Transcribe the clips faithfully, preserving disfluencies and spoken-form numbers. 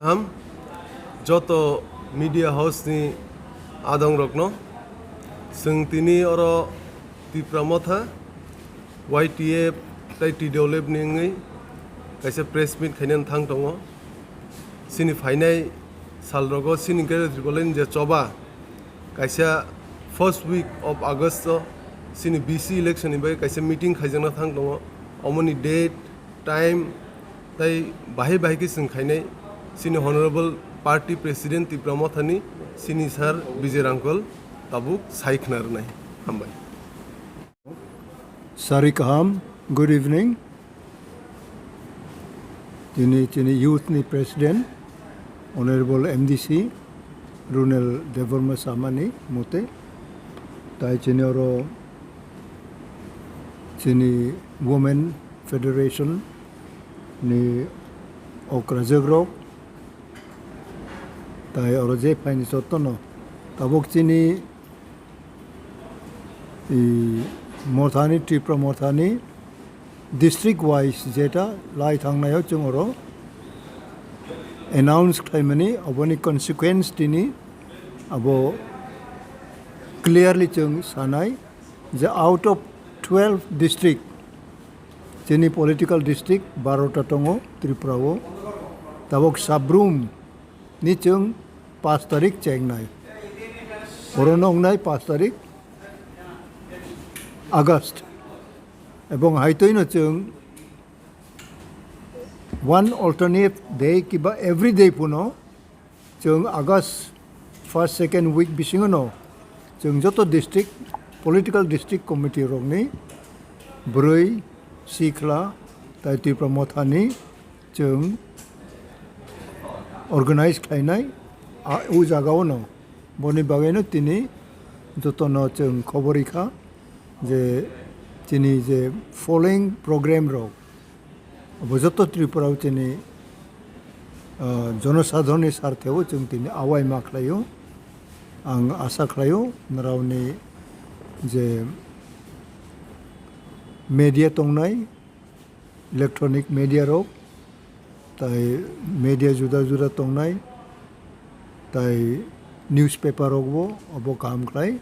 Ham, joto media house ni adong rokno, chwng tini oro Tipra Motha, Y T F tai T W F ni wngwi kaisa press meet khainani thang tongo. Chini phainai sal rogo chini Greater Tipraland ni je choba kaisa first week of August o chini B C election ni bagwi kaisa meeting khaijakna thang tongo. Omoni date, time, tai bahai bahai khe chwng khainai chini Honorable Party President Tipra Mothani chini Sir Vijay Rangkhol tabuk sai khna rwnai. Hambai. Sari kaham, good evening. Chini, chini youth ni president, Honorable M D C, Runel Debbarma Samani mote. Tai chini oro chini Women Federation ni okrajak rok, tai oro je phaini jotono tabuk chini i, Mothani, Tripura Mothani district wise jeta lai thangnaio chwng oro announce khlaimani, oboni consequence tini abo clearly chwng sanai je out of twelve district, chini political district barota tongo Tripura o, tabok Sabrum ni chwng paanch tarik chengnai. Oro nongnai paanch tarik August. Ebong haitoino chwng one alternate day kiba every day puno chwng August first, second week bisingono chwng joto district, political district committee rokni bwrwi, sikla, tai Tipra Mothani chwng organize khlainai, a, o jagao no. Boni bagwi no tini jotono chwng khobor rikha je chini je following program rok abo joto Tripura o chini, ah, jonosadharoni sarthe o chwng tini awai ma khlaio. Ang asa khlaio norokni je media tongnai, electronic media rok, tai media juda juda tongnai, tai newspaper rokbo obo kaham khlai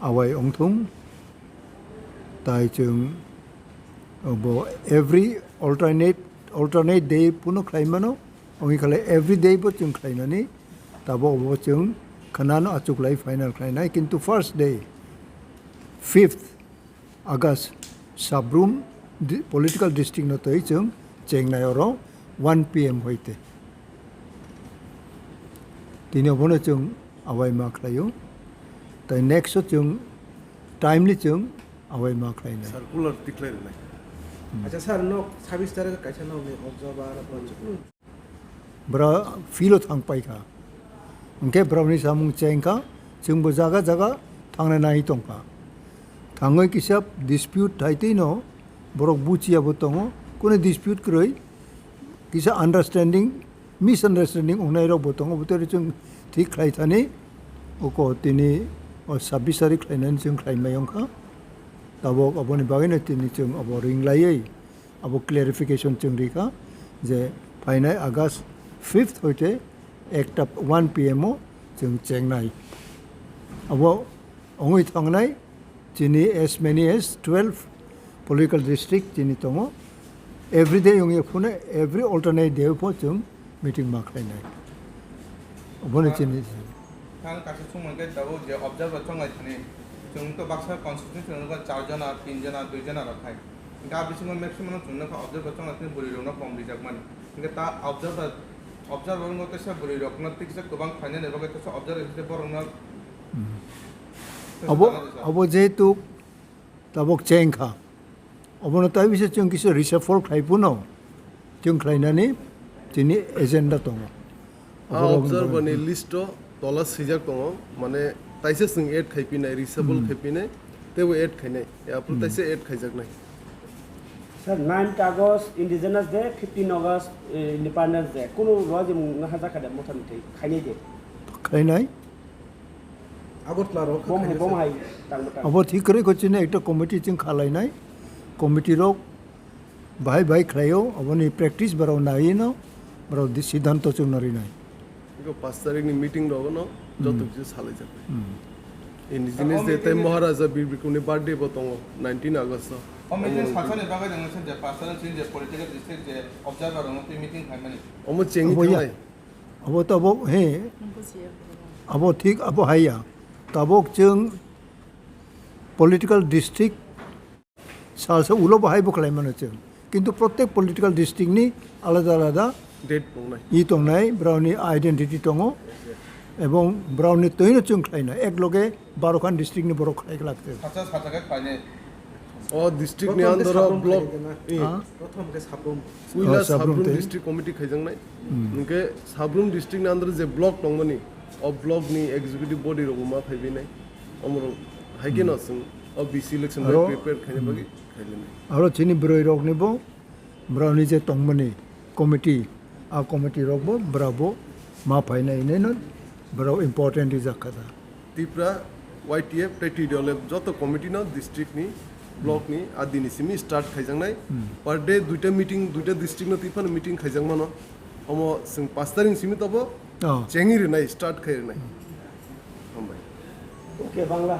awai ongthung, tai chwng obo every alternate, alternate day puno khlai mano, ongwi khlai every day bo chwng khlainani, tabo obo chwng khanano achuklai final khlainai, kintu first day, fifth, August, Sabrum di-, political district no twi chwng chengnai oro one P M hoite. Tini obono chwng awai ma khlaio. Tai next o chwng timely chwng awai ma khlainai. Circular tikhlai rwnai. Hmm. Acha sir, nok sabis tarik kaisa nok ni observer ba chukno. Bwra field o thang paikha. Hwnkhe bwrani samung chengkha, chwngbo jaga jaga thangna nai tongkha. Thangwi kisa dispute thaitwino borok buchiya bo tongo, kunu dispute kwrwi kisa understanding, misunderstanding wngnai rok bo tongo, bwtwi chwng thik khlai thani oko tini o sabis tarik khlainani chwng khlai mai wngkha. Tabok aboni bagwino tini chwng abo ring laiwi abo clarification chwng rikha je phainai August fifth hoite ekta one P M o chwng chengnai. Abo wngwi thangnai chini as many as twelve political district chini tongo. Every day wngya phone, every alternate day pho chwng meeting ma khlainai. Obono chini. Ang kaisa sumung khe tabuk je observer chonglai thani, chwng to baksa constituency chwng char jona, tin jona, dui jona rok khai. Hingke a bisingo maximum chwng nukha observer chonglai thani bwrwi rokno kom rijak mani. Hingke ta observer, observer wngkha teisa bwrwi rokno tiksa kwbang khlainani bagwi teisa observer hinkhe borokno. Hmm. Teisa Abo, tangwi rijak. Abo jehetu tabok cheng kha. Obono tai bisa chwng kisa reshuffle khlai phano chwng khlainani chini agenda tongo. A Oborok observer ni list o tola swijak tongo, mane taisa chwng add khai pinai, reshuffle Hmm. khai pinai, teibo add khainai, ya, aphuru Hmm. taisa add khaijaknai. Sir, ninth August Indigenous Day, fifteen August, eh, Independence Day. Kunu rojimung wngna hajakha de, motha ni thwi khainai de? Khainai. Agartala rok kha Bom hai, khainai bom sir. Hai, tang bwtang. Abo thik kwrwi kho chini ekta committee chwng khalainai. Committee rok bahai bahai khlaio, aboni practice barao naino. Borok di siddhanto chwngno rinai. Iko pas tarikni meeting rogono joto kisa salai jaknai. Indigenous Day tei Maharaja Bir Bikramni birthday bo tongo nineteen August o. O meeting Omo salsani bagwi nang nang je pas tarik chini je political district je observer rokno twi meeting khaimani. Omo chengwi Obo ya. Thangnai. Abo to abo, he. Abo thik, abo haiya. Tabok chwng political district salsa ulo bo hai bo khlai mano chwng. Kintu protek political district ni alada alada Date tongnai. I tongnai, brao ni identity tongo. Ebong brao ni toino chwng khlai na. Ek loge baro khan district ni borok khlai glak chwng. Sacha sacha khe khlainai. O district ni Prothom khe under o Sabrum block. Khaijak na. I. Ha? Prothom khe Sabrum. Puila Oh, Sabrum Sabrum te. District committee khaijaknai. Hmm. Hwnkhe Sabrum district ni under o je block tongmani, o block ni executive body rok ma phaibainai. Omorok hai kheno Hmm. chwng o B C election Aro bai prepare khaina Hmm. bagwi khailainai. Aro chini bwrwi rok ni bo, brao ni je tongmani committee, a committee rok bo, brao bo ma phainai hinwi no, brao important rijak kha da. Tipra Y T F tei T D L F joto committee no district ni, block ni a dini simi start khaijaknai. Hmm. Per day duita meeting, duita district no twi phano meeting khaijakmano. Omo chwng pas tarik simi tobo Oh. Chengwi rwnai, start khai rwnai. Hambai. Okay, Bangla.